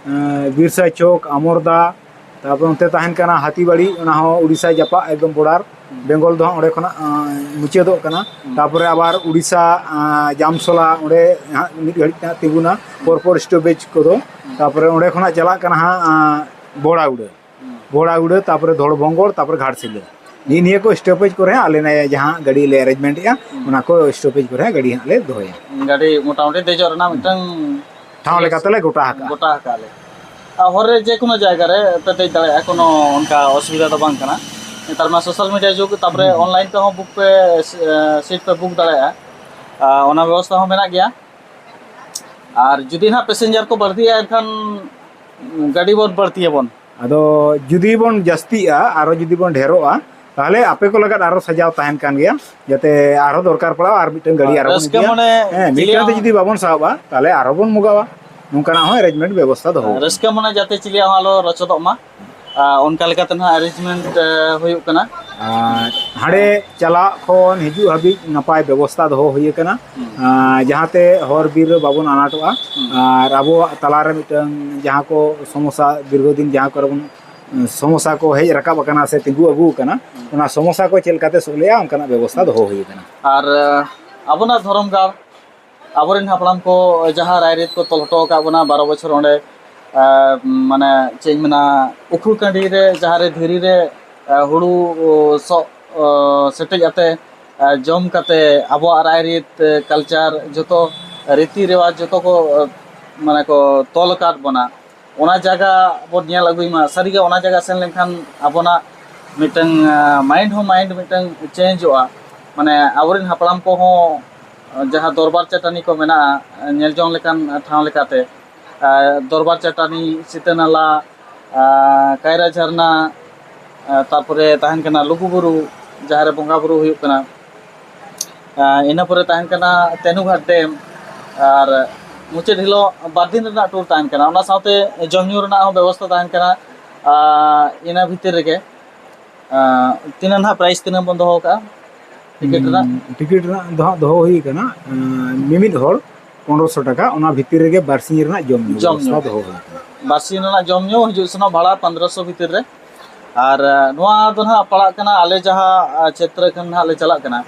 ᱟ, ᱵᱤᱨᱥᱟ ᱪᱚᱠ, ᱟᱢᱚᱨᱫᱟ, ᱛᱟᱨᱯᱚᱨ ᱚᱱᱛᱮ ᱛᱟᱦᱮᱱ ᱠᱟᱱᱟ ᱦᱟᱛᱤᱵᱟᱲᱤ, ᱚᱱᱟ ᱦᱚᱸ ᱩᱲᱤᱥᱥᱟ ᱡᱟᱯᱟᱜ ᱮᱠᱫᱚᱢ border, ᱦᱩᱸ᱾ ᱵᱮᱝᱜᱚᱞ ᱫᱚ ᱦᱟᱸᱜ ᱚᱸᱰᱮ ᱠᱷᱚᱱᱟᱜ, ᱟ, ᱢᱩᱪᱟᱹᱫᱚᱜ ᱠᱟᱱᱟ᱾ ᱦᱩᱸ᱾ ᱛᱟᱨᱯᱚᱨᱮ ᱟᱵᱟᱨ ᱩᱲᱤᱥᱥᱟ, ᱟ, ᱡᱟᱢᱥᱚᱞᱟ, ᱚᱸᱰᱮ ᱦᱟᱸᱜ ᱢᱤᱫ ᱜᱷᱟᱹᱲᱤᱡ ᱛᱮ ᱦᱟᱸᱜ ᱛᱤᱸᱜᱩᱱᱟ, ᱦᱩᱸ᱾ ᱯᱚᱨᱯᱚᱨ stoppage ᱠᱚᱫᱚ᱾ ᱦᱩᱸ᱾ ᱛᱟᱨᱯᱚᱨᱮ ᱚᱸᱰᱮ ᱠᱷᱚᱱᱟᱜ ᱪᱟᱞᱟᱜ ᱠᱟᱱᱟ ᱦᱟᱸᱜ, ᱟ, ᱵᱚᱲᱟᱜᱩᱲᱟᱹ᱾ ᱦᱩᱸ᱾ ᱵᱚᱲᱟᱜᱩᱲᱟᱹ, ᱛᱟᱨᱯᱚᱨᱮ ᱫᱷᱚᱲᱵᱚᱝᱜᱚᱲ, ᱛᱟᱨᱯᱚᱨᱮ ᱜᱷᱟᱴᱥᱤᱞᱟᱹ᱾ ᱱᱤᱜ ᱱᱤᱭᱟᱹ ᱠᱚ stoppage ᱠᱚᱨᱮ ᱦᱟᱸᱜ ᱟᱞᱮ ᱱᱮ ᱡᱟᱦᱟᱸ ᱜᱟᱹᱰᱤ ᱞᱮ arrangement ᱮᱜᱼᱟ, ᱦᱩᱸ᱾ ᱚᱱᱟ ᱠᱚ stoppage ᱠᱚᱨᱮ ᱦᱟᱸᱜ ᱜᱟᱹᱰᱤ ᱦᱟᱸᱜ ᱞᱮ ᱫᱚᱦᱚᱭᱟ᱾ ᱜᱟᱹᱰᱤ ᱢᱚᱴᱟᱢᱩᱴᱤ ᱫᱮᱡᱚᱜ ᱨᱮᱱᱟᱜ ᱢᱤᱫᱴᱟᱝ ᱴᱷᱟᱶ ᱤᱭᱟᱹ ᱞᱮᱠᱟᱛᱮᱞᱮ ᱜᱚᱴᱟ ᱟᱠᱟᱜᱼᱟ᱾ ᱜᱚᱴᱟ ᱟᱠᱟᱜᱼᱟ ᱞᱮ᱾ ᱟᱨ ᱦᱚᱨ ᱨᱮ ᱡᱮᱠᱳᱱᱳ ᱡᱟᱭᱜᱟ ᱨᱮ ᱯᱮ ᱫᱮᱡ ᱫᱟᱲᱮᱭᱟᱜᱼᱟ, ᱠᱳᱱᱳ ᱚᱱᱠᱟ ᱚᱥᱩᱵᱤᱫᱷᱟ ᱫᱚ ᱵᱟᱝ ᱠᱟᱱᱟ᱾ ᱱᱮᱛᱟᱨ ᱢᱟ social media ᱡᱩᱜᱽ, ᱛᱟᱨᱯᱚᱨᱮ ᱦᱩᱸ᱾ online ᱛᱮᱦᱚᱸ book ᱯᱮ, ᱥᱤ-, ᱮ, seat ᱯᱮ book ᱫᱟᱲᱮᱭᱟᱜᱼᱟ᱾ ᱟᱨ ᱚᱱᱟ ᱵᱮᱵᱚᱥᱛᱷᱟ ᱦᱚᱸ ᱢᱮᱱᱟᱜ ᱜᱮᱭᱟ᱾ ᱟᱨ ᱡᱩᱫᱤ ᱱᱟᱦᱟᱜ passenger ᱠᱚ ᱵᱟᱹᱲᱛᱤᱜᱼᱟ, ᱮᱱᱠᱷᱟᱱ ᱜᱟᱹᱰᱤ ᱵᱚᱱ ᱵᱟᱹᱲᱛᱤᱭᱟᱵᱚᱱ᱾ ᱟᱫᱚ ᱡᱩᱫᱤ ᱵᱚᱱ ᱡᱟᱹᱥᱛᱤᱜᱼᱟ, ᱟᱨᱚ ᱡᱩᱫᱤ ᱵᱚᱱ ᱰᱷᱮᱨᱚᱜᱼᱟ, ᱛᱟᱦᱚᱞᱮ ᱟᱯᱮ ᱠᱚ ᱞᱟᱹᱜᱤᱫ ᱟᱨᱚ ᱥᱟᱡᱟᱣ ᱛᱟᱦᱮᱱ ᱠᱟᱱ ᱜᱮᱭᱟ, ᱡᱟᱛᱮ ᱟᱨᱦᱚᱸ ᱫᱚᱨᱠᱟᱨ ᱯᱟᱲᱟᱜᱼᱟ, ᱟᱨ ᱢᱤᱫᱴᱟᱝ ᱜᱟᱹᱰᱤ ᱟᱨᱚ ᱵᱚᱱ ᱨᱟᱹᱥᱠᱟᱹ ᱤᱫᱤᱭᱟ᱾ ᱢᱚᱱᱮ ᱦᱮᱸ, ᱪᱤᱞᱤᱭᱟᱜ ᱢᱤᱫᱴᱟᱝ ᱛᱮ ᱦᱚᱸ ᱡᱩᱫᱤ ᱵᱟᱵᱚᱱ ᱥᱟᱦᱚᱵᱼᱟ, ᱛᱟᱦᱚᱞᱮ ᱟᱨᱦᱚᱸ ᱵᱚᱱ ᱢᱚᱜᱟᱣᱟ᱾ ᱱᱚᱝᱠᱟᱱᱟᱜ ᱦᱚᱸ arrangement ᱵᱮᱵᱚᱥᱛᱷᱟ ᱫᱚᱦᱚ ᱦᱮᱸ, ᱟᱠᱟᱱᱟ᱾ ᱨᱟᱹᱥᱠᱟᱹ ᱢᱚᱱᱮ ᱡᱟᱛᱮ ᱪᱤᱞᱤᱭᱟᱜ ᱦᱚᱸ ᱟᱞᱚ ᱨᱚᱪᱚᱫᱚᱜ ᱢᱟ, ᱟᱨ ᱚᱱᱠᱟ ᱞᱮᱠᱟᱛᱮ ᱱᱟᱦᱟᱜ arrangement, ᱮ, ᱦᱩᱭᱩᱜ ᱠᱟᱱᱟ᱾ ᱟᱨ ᱦᱟᱸᱰᱮ ᱪᱟᱞᱟᱜ ᱠᱷᱚᱱ ᱦᱤᱡᱩᱜ ᱦᱟᱹᱵᱤᱡ ᱱᱟᱯᱟᱭ ᱵᱮᱵᱚᱥᱛᱷᱟ ᱫᱚᱦᱚ ᱦᱩᱭ ᱟᱠᱟᱱᱟ᱾ ᱦᱩᱸ᱾ ᱟᱨ ᱡᱟᱦᱟᱸᱛᱮ ᱦᱚᱨ ᱵᱤᱨ ᱨᱮ ᱵᱟᱵᱚᱱ ᱟᱱᱟᱴᱚᱜᱼᱟ᱾ ᱦᱩᱸ᱾ ᱟᱨ ᱟᱵᱚᱣᱟᱜ ᱛᱟᱞᱟᱨᱮ ᱢᱤᱫᱴᱟᱝ ᱡᱟᱦᱟᱸ ᱠᱚ ᱥᱚᱢᱚᱥᱥᱟ ᱫᱤᱨᱜᱷᱚ ᱫᱤᱱ ᱡᱟᱦᱟᱸ ᱠᱚᱨᱮ ᱵᱚᱱ, ᱥᱚᱢᱚᱥᱥᱟ ᱠᱚ ᱦᱮᱡ ᱨᱟᱠᱟᱵ ᱟᱠᱟᱱᱟ ᱥᱮ ᱛᱤᱸᱜᱩ ᱟᱹᱜᱩ ᱟᱠᱟᱱᱟ, ᱦᱩᱸ᱾ ᱚᱱᱟ ᱥᱚᱢᱚᱥᱥᱟ ᱠᱚ ᱪᱮᱫ ᱞᱮᱠᱟᱛᱮ ᱥᱚᱞᱦᱮᱜᱼᱟ, ᱚᱱᱠᱟᱱᱟᱜ ᱵᱮᱵᱚᱥᱛᱷᱟ ᱫᱚᱦᱚ ᱦᱩᱭ ᱟᱠᱟᱱᱟ᱾ ᱟᱨ, ᱮ, ᱟᱵᱚᱱᱟᱜ ᱫᱷᱚᱨᱚᱢ ᱜᱟᱲ, ᱟᱵᱚᱨᱮᱱ ᱦᱟᱯᱲᱟᱢ ᱠᱚ ᱡᱟᱦᱟᱸ ᱨᱟᱭᱨᱤᱛ ᱠᱚ ᱛᱚᱞ ᱦᱚᱴᱚ ᱟᱠᱟᱫ ᱵᱚᱱᱟ, ᱵᱟᱨᱚ ᱵᱚᱪᱷᱚᱨ ᱚᱸᱰᱮ ᱢᱟᱱᱮ ᱪᱮᱫ ᱤᱧ ᱢᱮᱱᱟ, ᱩᱠᱷᱩᱲ ᱠᱟᱹᱰᱤ ᱨᱮ ᱡᱟᱦᱟᱸ ᱨᱮ ᱫᱷᱤᱨᱤ ᱨᱮ ᱦᱩᱲᱩ ᱥᱚᱜ ᱥᱮᱴᱮᱡ ᱟᱛᱮ ᱡᱚᱢ ᱠᱟᱛᱮ ᱟᱵᱚᱣᱟᱜ ᱨᱟᱭᱨᱤᱛ, ᱠᱟᱞᱪᱟᱨ, ᱡᱚᱛᱚ ᱨᱤᱛᱤ ᱨᱮᱣᱟᱡᱽ ᱡᱚᱛᱚ ᱠᱚ ᱢᱟᱱᱮ ᱠᱚ ᱛᱚᱞ ᱟᱠᱟᱫ ᱵᱚᱱᱟ᱾ ᱚᱱᱟ ᱡᱟᱭᱜᱟ ᱵᱚᱱ ᱧᱮᱞ ᱟᱹᱜᱩᱭ ᱢᱟ᱾ ᱥᱟᱹᱨᱤᱜᱮ ᱚᱱᱟ ᱡᱟᱭᱜᱟ ᱥᱮᱱ ᱞᱮᱱᱠᱷᱟᱱ ᱟᱵᱚᱱᱟᱜ ᱢᱤᱫᱴᱟᱝ ᱢᱟᱭᱤᱱᱰ ᱦᱚᱸ ᱢᱟᱭᱤᱱᱰ ᱢᱤᱫᱴᱟᱝ ᱪᱮᱧᱡᱚᱜᱼᱟ᱾ ᱢᱟᱱᱮ ᱟᱵᱚᱨᱮᱱ ᱦᱟᱯᱲᱟᱢ ᱠᱚᱦᱚᱸ ᱡᱟᱦᱟᱸ ᱫᱚᱨᱵᱟᱨ ᱪᱟᱹᱴᱟᱹᱱᱤ ᱠᱚ ᱢᱮᱱᱟᱜᱼᱟ ᱧᱮᱞ ᱡᱚᱝ ᱞᱮᱠᱟᱱ ᱴᱷᱟᱶ ᱞᱮᱠᱟᱛᱮ, ᱫᱚᱨᱵᱟᱨ ᱪᱟᱹᱴᱟᱹᱱᱤ, ᱥᱤᱛᱟᱹ ᱱᱟᱞᱟ, ᱠᱟᱭᱨᱟ ᱡᱷᱟᱨᱱᱟ, ᱛᱟᱨᱯᱚᱨᱮ ᱛᱟᱦᱮᱱ ᱠᱟᱱᱟ ᱞᱩᱜᱩᱵᱩᱨᱩ, ᱡᱟᱦᱟᱸ ᱨᱮ ᱵᱚᱸᱜᱟ ᱵᱩᱨᱩ ᱦᱩᱭᱩᱜ ᱠᱟᱱᱟ᱾ ᱤᱱᱟᱹ ᱯᱚᱨᱮ ᱛᱟᱦᱮᱱ ᱠᱟᱱᱟ ᱛᱮᱱᱩᱜᱷᱟᱴ ᱰᱮᱢ᱾ ᱟᱨ ᱢᱩᱪᱟᱹᱫ ᱦᱤᱞᱳᱜ ᱵᱟᱨ ᱫᱤᱱ ᱨᱮᱱᱟᱜ ᱴᱩᱨ ᱛᱟᱦᱮᱱ ᱠᱟᱱᱟ, ᱚᱱᱟ ᱥᱟᱶᱛᱮ ᱡᱚᱢ ᱧᱩ ᱨᱮᱱᱟᱜ ᱦᱚᱸ ᱵᱮᱵᱚᱥᱛᱷᱟ ᱛᱟᱦᱮᱱ ᱠᱟᱱᱟ᱾ ᱤᱱᱟᱹ ᱵᱷᱤᱛᱤᱨ ᱨᱮᱜᱮ ᱛᱤᱱᱟᱹᱜ ᱱᱟᱦᱟᱜ ᱯᱨᱟᱭᱤᱥ, ᱛᱤᱱᱟᱹᱜ ᱵᱚᱱ ᱫᱚᱦᱚ ᱠᱟᱜᱼᱟ ᱴᱤᱠᱤᱴ ᱨᱮᱱᱟᱜ? ᱴᱤᱠᱤᱴ ᱨᱮᱱᱟᱜ ᱫᱚ ᱦᱟᱸᱜ ᱫᱚᱦᱚ ᱦᱩᱭ ᱠᱟᱱᱟ ᱢᱤᱢᱤᱫ ᱦᱚᱲ ᱯᱚᱱᱨᱚᱥᱚ ᱴᱟᱠᱟ, ᱚᱱᱟ ᱵᱷᱤᱛᱤᱨ ᱨᱮᱜᱮ ᱵᱟᱨᱥᱤᱧ ᱨᱮᱱᱟᱜ ᱡᱚᱢ ᱧᱩ ᱡᱚᱢ ᱧᱩ᱾ ᱵᱮᱵᱚᱥᱛᱷᱟ ᱫᱚᱦᱚ ᱦᱩᱭ ᱠᱟᱱᱟ᱾ ᱵᱟᱨᱥᱤᱧ ᱨᱮᱱᱟᱜ ᱡᱚᱢ ᱧᱩ, ᱦᱤᱡᱩᱜ ᱥᱮᱱᱚᱜ ᱵᱷᱟᱲᱟ ᱯᱚᱱᱨᱚᱥᱚ ᱵᱷᱤᱛᱤᱨ ᱨᱮ᱾ ᱟᱨ ᱱᱚᱣᱟ ᱫᱚ ᱱᱟᱦᱟᱜ ᱯᱟᱲᱟᱜ ᱠᱟᱱᱟ ᱟᱞᱮ ᱡᱟᱦᱟᱸ ᱪᱷᱮᱛᱨᱚ ᱠᱷᱚᱱ ᱱᱟᱦᱟᱜ ᱞᱮ ᱪᱟᱞᱟᱜ ᱠᱟᱱᱟ,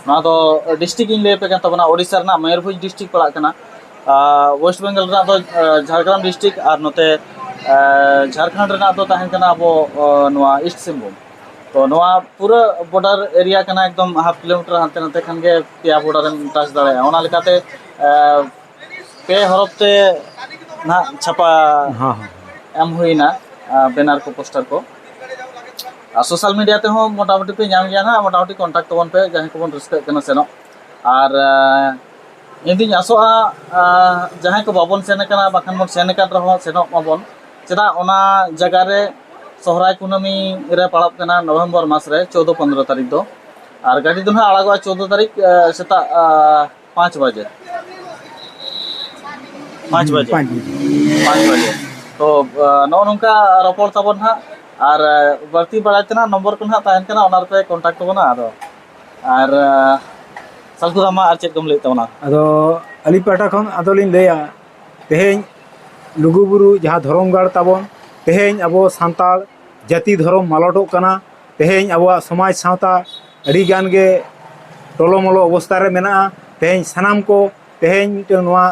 ᱱᱚᱣᱟ ᱫᱚ ᱰᱤᱥᱴᱨᱤᱠᱴ ᱤᱧ ᱞᱟᱹᱭ ᱟᱯᱮ ᱠᱟᱱ ᱛᱟᱵᱚᱱᱟ, ᱳᱰᱤᱥᱟ ᱨᱮᱱᱟᱜ ᱢᱚᱭᱩᱨᱵᱷᱚᱸᱡᱽ ᱰᱤᱥᱴᱨᱤᱠᱴ ᱯᱟᱲᱟᱜ ᱠᱟᱱᱟ᱾ ᱣᱮᱥᱴ ᱵᱮᱝᱜᱚᱞ ᱨᱮᱱᱟᱜ ᱫᱚ ᱡᱷᱟᱲᱜᱨᱟᱢ ᱰᱤᱥᱴᱨᱤᱠᱴ, ᱟᱨ ᱱᱚᱛᱮ ᱡᱷᱟᱲᱠᱷᱚᱸᱰ ᱨᱮᱱᱟᱜ ᱫᱚ ᱛᱟᱦᱮᱱ ᱠᱟᱱᱟ ᱟᱵᱚ ᱱᱚᱣᱟ ᱤᱥᱴ ᱥᱤᱝᱵᱷᱩᱢ᱾ ᱛᱚ ᱱᱚᱣᱟ ᱯᱩᱨᱟᱹ ᱵᱚᱰᱟᱨ ᱮᱨᱤᱭᱟ ᱠᱟᱱᱟ, ᱮᱠᱫᱚᱢ ᱦᱟᱯ ᱠᱤᱞᱳᱢᱤᱴᱟᱨ ᱦᱟᱱᱛᱮ ᱱᱟᱛᱮ ᱠᱷᱟᱱ ᱜᱮ ᱯᱮᱭᱟ ᱵᱚᱰᱟᱨ ᱮᱢ ᱴᱟᱪ ᱫᱟᱲᱮᱭᱟᱜᱼᱟ᱾ ᱚᱱᱟ ᱞᱮᱠᱟᱛᱮ ᱯᱮ ᱦᱚᱨᱚᱯ ᱛᱮ ᱱᱟᱦᱟᱜ ᱪᱷᱟᱯᱟ ᱦᱮᱸ, ᱦᱮᱸ᱾ ᱮᱢ ᱦᱩᱭᱱᱟ, ᱵᱮᱱᱟᱨ ᱠᱚ, ᱯᱳᱥᱴᱟᱨ ᱠᱚ᱾ ᱟᱨ ᱥᱳᱥᱟᱞ ᱢᱤᱰᱤᱭᱟ ᱛᱮᱦᱚᱸ ᱢᱚᱴᱟᱢᱩᱴᱤ ᱯᱮ ᱧᱟᱢ ᱜᱮᱭᱟ ᱱᱟᱦᱟᱜ, ᱢᱚᱴᱟᱢᱩᱴᱤ ᱠᱚᱱᱴᱟᱠᱴ ᱛᱟᱵᱚᱱ ᱯᱮ, ᱡᱟᱦᱟᱸᱭ ᱠᱚᱵᱚᱱ ᱨᱟᱹᱥᱠᱟᱹᱜ ᱠᱟᱱᱟ ᱥᱮᱱᱚᱜ᱾ ᱟᱨ ᱤᱧ ᱫᱩᱧ ᱟᱥᱚᱜᱼᱟ, ᱡᱟᱦᱟᱸᱭ ᱠᱚ ᱵᱟᱵᱚᱱ ᱥᱮᱱ ᱟᱠᱟᱱᱟ, ᱵᱟᱠᱷᱟᱱ ᱵᱚᱱ ᱥᱮᱱ ᱟᱠᱟᱱ ᱨᱮᱦᱚᱸ ᱥᱮᱱᱚᱜ ᱢᱟᱵᱚᱱ᱾ ᱪᱮᱫᱟᱜ, ᱚᱱᱟ ᱡᱟᱭᱜᱟ ᱨᱮ ᱥᱚᱦᱨᱟᱭ ᱠᱩᱱᱟᱹᱢᱤ ᱨᱮ ᱯᱟᱲᱟᱜ ᱠᱟᱱᱟ ᱱᱚᱵᱷᱮᱢᱵᱚᱨ ᱢᱟᱥ ᱨᱮ ᱪᱳᱫᱽᱫᱚ ᱯᱚᱱᱨᱚ ᱛᱟᱹᱨᱤᱠᱷ ᱫᱚ᱾ ᱟᱨ ᱜᱟᱹᱰᱤ ᱫᱚ ᱱᱟᱦᱟᱜ ᱟᱲᱟᱜᱚᱜᱼᱟ ᱪᱳᱫᱽᱫᱚ ᱛᱟᱹᱨᱤᱠᱷ ᱥᱮᱛᱟᱜ ᱯᱟᱸᱪ ᱵᱟᱡᱮ᱾ ᱯᱟᱸᱪ ᱵᱟᱡᱮ᱾ ᱯᱟᱸᱪ ᱵᱟᱡᱮ᱾ ᱯᱟᱸᱪ ᱵᱟᱡᱮ᱾ ᱛᱚ ᱱᱚᱜᱼᱚ ᱱᱚᱝᱠᱟ ᱨᱚᱯᱚᱲ ᱛᱟᱵᱚᱱ ᱦᱟᱸᱜ᱾ ᱟᱨ ᱵᱟᱹᱲᱛᱤ ᱵᱟᱲᱟᱭ ᱛᱮᱱᱟᱜ ᱱᱚᱢᱵᱚᱨ ᱠᱚ ᱱᱟᱦᱟᱜ ᱛᱟᱦᱮᱱ ᱠᱟᱱᱟ, ᱚᱱᱟ ᱨᱮᱯᱮ ᱠᱚᱱᱴᱟᱠᱴ ᱛᱟᱵᱚᱱᱟ᱾ ᱟᱫᱚ ᱟᱨ ᱥᱟᱞᱠᱩᱫᱟ ᱢᱟ ᱟᱨ ᱪᱮᱫ ᱠᱚᱢ ᱞᱟᱹᱭᱮᱫ ᱛᱟᱵᱚᱱᱟ? ᱟᱫᱚ ᱟᱹᱞᱤᱧ ᱯᱟᱦᱴᱟ ᱠᱷᱚᱱ ᱟᱫᱚᱞᱤᱧ ᱞᱟᱹᱭᱟ, ᱛᱮᱦᱮᱧ ᱞᱩᱜᱩᱵᱩᱨᱩ ᱡᱟᱦᱟᱸ ᱫᱷᱚᱨᱚᱢ ᱜᱟᱲ ᱛᱟᱵᱚᱱ, ᱛᱮᱦᱮᱧ ᱟᱵᱚ ᱥᱟᱱᱛᱟᱲ ᱡᱟᱹᱛᱤ ᱫᱷᱚᱨᱚᱢ ᱢᱟᱞᱚᱴᱚᱜ ᱠᱟᱱᱟ᱾ ᱛᱮᱦᱮᱧ ᱟᱵᱚᱣᱟᱜ ᱥᱚᱢᱟᱡᱽ ᱥᱟᱶᱛᱟ ᱟᱹᱰᱤ ᱜᱟᱱ ᱜᱮ ᱴᱚᱞᱚᱢᱚᱞᱚ ᱚᱵᱚᱥᱛᱷᱟ ᱨᱮ ᱢᱮᱱᱟᱜᱼᱟ᱾ ᱛᱮᱦᱮᱧ ᱥᱟᱱᱟᱢ ᱠᱚ ᱛᱮᱦᱮᱧ ᱢᱤᱫᱴᱟᱝ ᱱᱚᱣᱟ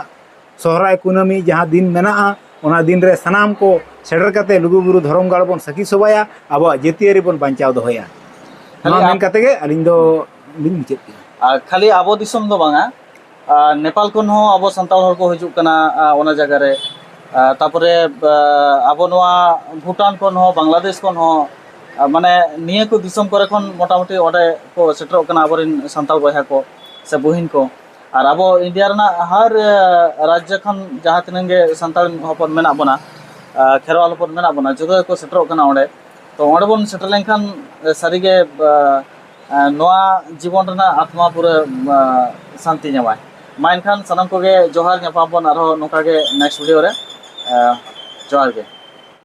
ᱥᱚᱦᱨᱟᱭ ᱠᱩᱱᱟᱹᱢᱤ ᱡᱟᱦᱟᱸ ᱫᱤᱱ ᱢᱮᱱᱟᱜᱼᱟ, ᱚᱱᱟ ᱫᱤᱱ ᱨᱮ ᱥᱟᱱᱟᱢ ᱠᱚ ᱥᱮᱴᱮᱨ ᱠᱟᱛᱮ ᱞᱩᱜᱩᱵᱩᱨᱩ ᱫᱷᱚᱨᱚᱢ ᱜᱟᱲ ᱵᱚᱱ ᱥᱟᱹᱠᱷᱤ ᱥᱚᱵᱷᱟᱭᱟ, ᱟᱵᱚᱣᱟᱜ ᱡᱟᱹᱛᱤᱭᱟᱹᱨᱤ ᱵᱚᱱ ᱵᱟᱧᱪᱟᱣ ᱫᱚᱦᱚᱭᱟ᱾ ᱠᱷᱟᱹᱞᱤ ᱱᱚᱣᱟ ᱟᱵ- ᱢᱮᱱ ᱠᱟᱛᱮ ᱜᱮ ᱟᱹᱞᱤᱧ ᱫᱚ ᱞᱤᱧ ᱢᱩᱪᱟᱹᱫ ᱠᱮᱫᱟ᱾ ᱟᱨ ᱠᱷᱟᱹᱞᱤ ᱟᱵᱚ ᱫᱤᱥᱚᱢ ᱫᱚ ᱵᱟᱝᱟ, ᱟᱨ ᱱᱮᱯᱟᱞ ᱠᱷᱚᱱ ᱦᱚᱸ ᱟᱵᱚ ᱥᱟᱱᱛᱟᱲ ᱦᱚᱲ ᱠᱚ ᱦᱤᱡᱩᱜ ᱠᱟᱱᱟ, ᱟᱨ ᱚᱱᱟ ᱡᱟᱭᱜᱟ ᱨᱮ᱾ ᱟᱨ ᱛᱟᱯᱚᱨᱮ, ᱟᱨ ᱟᱵᱚ ᱱᱚᱣᱟ ᱵᱷᱩᱴᱟᱱ ᱠᱷᱚᱱ ᱦᱚᱸ, ᱵᱟᱝᱞᱟᱫᱮᱥ ᱠᱷᱚᱱ ᱦᱚᱸ, ᱟᱨ ᱢᱟᱱᱮ ᱱᱤᱭᱟᱹ ᱠᱚ ᱫᱤᱥᱚᱢ ᱠᱚᱨᱮ ᱠᱷᱚᱱ ᱢᱚᱴᱟᱢᱩᱴᱤ ᱚᱸᱰᱮ ᱠᱚ ᱥᱮᱴᱮᱨᱚᱜ ᱠᱟᱱᱟ ᱟᱵᱚᱨᱮᱱ ᱥᱟᱱᱛᱟᱲ ᱵᱚᱭᱦᱟ ᱠᱚ ᱥᱮ ᱵᱩᱦᱤᱱ ᱠᱚ᱾ ᱟᱨ ᱟᱵᱚ ᱤᱱᱰᱤᱭᱟ ᱨᱮᱱᱟᱜ ᱦᱟᱨ, ᱟᱨ ᱨᱟᱡᱽᱡᱚ ᱠᱷᱚᱱ ᱡᱟᱦᱟᱸ ᱛᱤᱱᱟᱹᱜ ᱜᱮ ᱥᱟᱱᱛᱟᱲ ᱦᱚᱯᱚᱱ ᱢᱮᱱᱟᱜ ᱵᱚᱱᱟ, ᱟᱨ ᱠᱷᱮᱨᱣᱟᱞ ᱦᱚᱯᱚᱱ ᱢᱮᱱᱟᱜ ᱵᱚᱱᱟ, ᱡᱚᱛᱚ ᱜᱮᱠᱚ ᱥᱮᱴᱮᱨᱚᱜ ᱠᱟᱱᱟ ᱚᱸᱰᱮ᱾ ᱛᱚ ᱚᱸᱰᱮ ᱵᱚᱱ ᱥᱮᱴᱮᱨ ᱞᱮᱱᱠᱷᱟᱱ, ᱟᱨ ᱥᱟᱹᱨᱤᱜᱮ, ᱟᱨ ᱟᱨ ᱱᱚᱣᱟ ᱡᱤᱵᱚᱱ ᱨᱮᱱᱟᱜ ᱟᱛᱢᱟ ᱯᱩᱨᱟᱹ, ᱟᱨ ᱥᱟᱱᱛᱤ ᱧᱟᱢᱟᱭ᱾ ᱢᱟ ᱮᱱᱠᱷᱟᱱ ᱥᱟᱱᱟᱢ ᱠᱚᱜᱮ ᱡᱚᱦᱟᱨ, ᱧᱟᱯᱟᱢ ᱵᱚᱱ ᱟᱨᱦᱚᱸ ᱱᱚᱝᱠᱟ ᱜᱮ next video ᱨᱮ᱾ ᱟᱨ ᱡᱚᱦᱟᱨ ᱜᱮ᱾